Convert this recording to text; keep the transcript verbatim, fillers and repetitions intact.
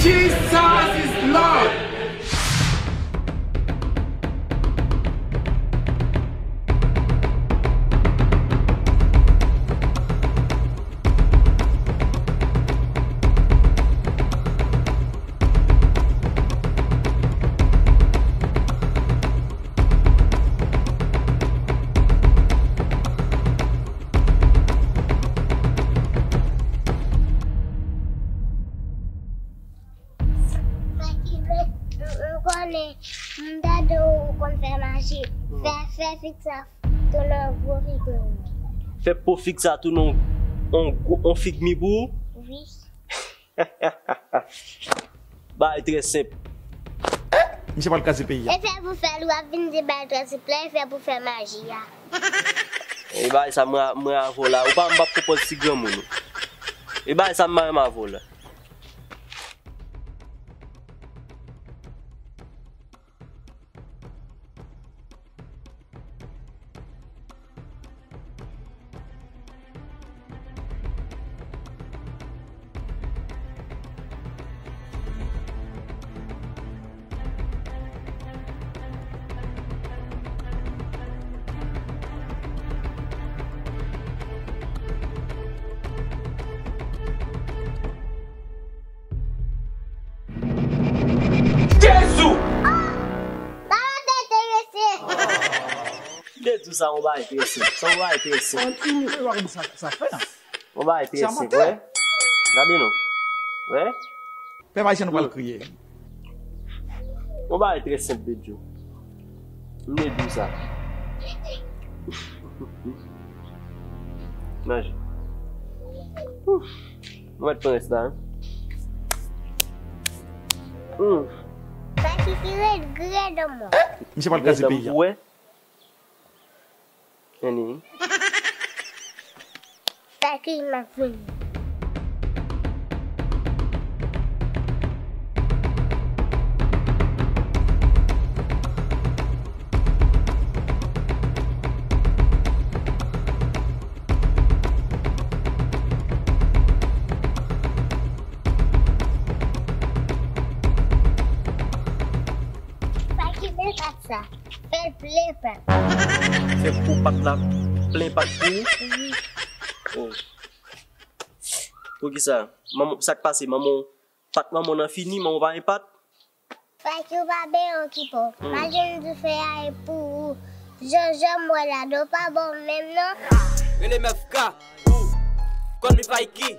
Jesus is Lord! Sa ki vle, m, m konnen, m tande w konn fè maji. Fè, fè fig sa tounen yon gwo fig pou mwen. Fè po fig sa tounen yon, yon gwo, yon fig mi pou ou? Wi. Bagay trè senp. Misye pral kraze peyi a. E fè pou fè l, w ap vin di bagay trè senp la, e fè pou fè maji a. E bagay sa mwen, mwen avè w la. Ou pa, m p ap konprann ti granmoun ou. E bagay sa m pa renmen avè w la. Jezi! Bagay enterese. Ki de di w sa, yon bagay enterese. Sa yon bagay enterese. An, ou, ou, ou, sa, sa fè a. Yon bagay enterese, wè. Gade non. Wè. Pèp ayisyen nou pral kriye. Yon bagay trè senp, Bedjo. M te di w sa. Manje. Ouf. Mwen mèt pran rès la, wi. Ouf. Sa ki, ki rèd, rèd anmò. Misye pral kraze peyi a. Rèd anmò, wè. Anyway. Sa ki m ap vini. Sa ki bèl pat sa. Fè l plen pat. Fè po pat la plen pat pou ou? Wi. Oh. Poukisa? Manman, sa k pase? Manman, pat manman nan fini, manman pa gen pat? Fè ki w pa benyen okipe w. Hmm. Imajine dife a e pou ou. Jan, jan m wè la, do pa bon menm non. Rele M F K, ou, call me Faiki.